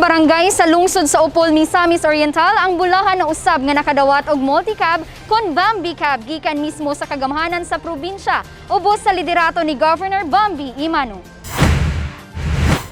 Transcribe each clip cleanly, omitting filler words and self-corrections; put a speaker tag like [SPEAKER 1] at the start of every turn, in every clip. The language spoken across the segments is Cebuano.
[SPEAKER 1] barangay sa lungsod sa Opol, Misamis Oriental ang bulahan na usab nga nakadawat og multicab kon Bambi Cab gikan mismo sa kagamhanan sa probinsya, ubos sa liderato ni Governor Bambi Emano.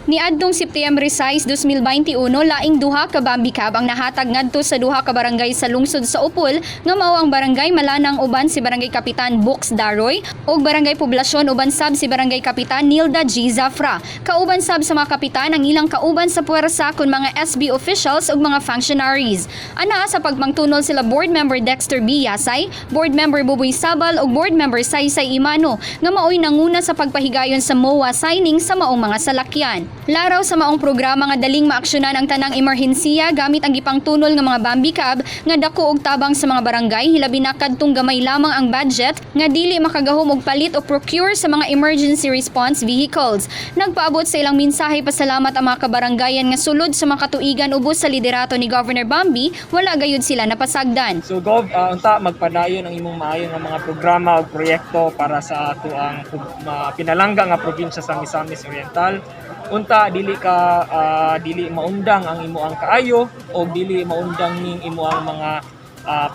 [SPEAKER 1] Niadtong Setyembre 6, 2021, laing duha ka Bambi Cab ang nahatag ngadto sa duha ka barangay sa lungsod sa Opol nga mao ang Barangay Malanang uban si Barangay Kapitan Books Daroy ug Barangay Poblasyon uban sab si Barangay Kapitan Nilda G. Zafra. Kauban sab sa mga kapitan ang ilang kauban sa puwersa kon mga SB officials ug mga functionaries. Ana sa pagpangtunol sila Board Member Dexter B. Yasay, Board Member Buboy Sabal ug Board Member Saysay Imano nga maoy nanguna sa pagpahigayon sa MOA signing sa maong mga salakyan. Laraw sa maong programa nga daling maaksyonan ang tanang emerhensiya gamit ang gipangtunol nga mga Bambi Cab nga dako og tabang sa mga barangay, hilabi na kadtong gamay lamang ang budget nga dili makagahom og palit o procure sa mga emergency response vehicles. Nagpaabot sa ilang mensahe pasalamat ang mga kabaranggayan nga sulod sa mga katuigan ubos sa liderato ni Governor Bambi, wala gayud sila napasagdan.
[SPEAKER 2] So Gov, unta magpadayon ang imong maayo nga mga programa o proyekto para sa ato ang pinalangga nga probinsya sa Misamis Oriental. Unta dili ka dili maundang ang imo ang kaayo o dili maundang ning imo ang mga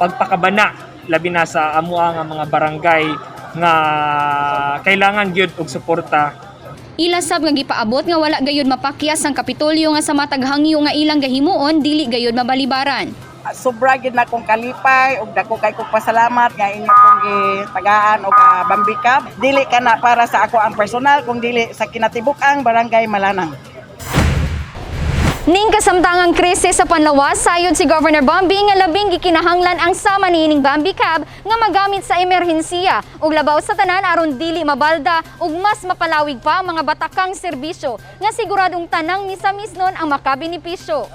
[SPEAKER 2] pagpakabana, labi na sa amoa nga mga barangay nga kailangan gyud og suporta.
[SPEAKER 1] Ila sab nga gipaabot nga wala gayud mapakyas ang Kapitolyo nga sa matag hangyo nga ilang gahimuon, dili gayud mabalibaran.
[SPEAKER 3] Sobra gid na kong kalipay ug dako kay kong pasalamat nga inyo kong gitagaan og Bambi Cab. Dili kana para sa ako ang personal kung dili sa kinatibuk-ang Barangay Malanang.
[SPEAKER 1] Ning kasamtangang krisis sa panlawas, sayod si Governor Bambi nga labing gikinahanglan ang sama niining Bambi Cab nga magamit sa emerhensiya ug labaw sa tanan aron dili mabalda ug mas mapalawig pa ang mga batakang serbisyo nga siguradong tanang Misamisnon ang makabenepisyo.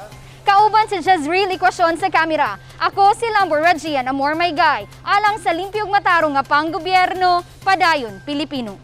[SPEAKER 1] Kauban si Jezreel Equacion sa kamera. Ako si Lambor Regian Amor May Guy. Alang sa limpyog matarong nga panggobyerno, padayon Pilipino.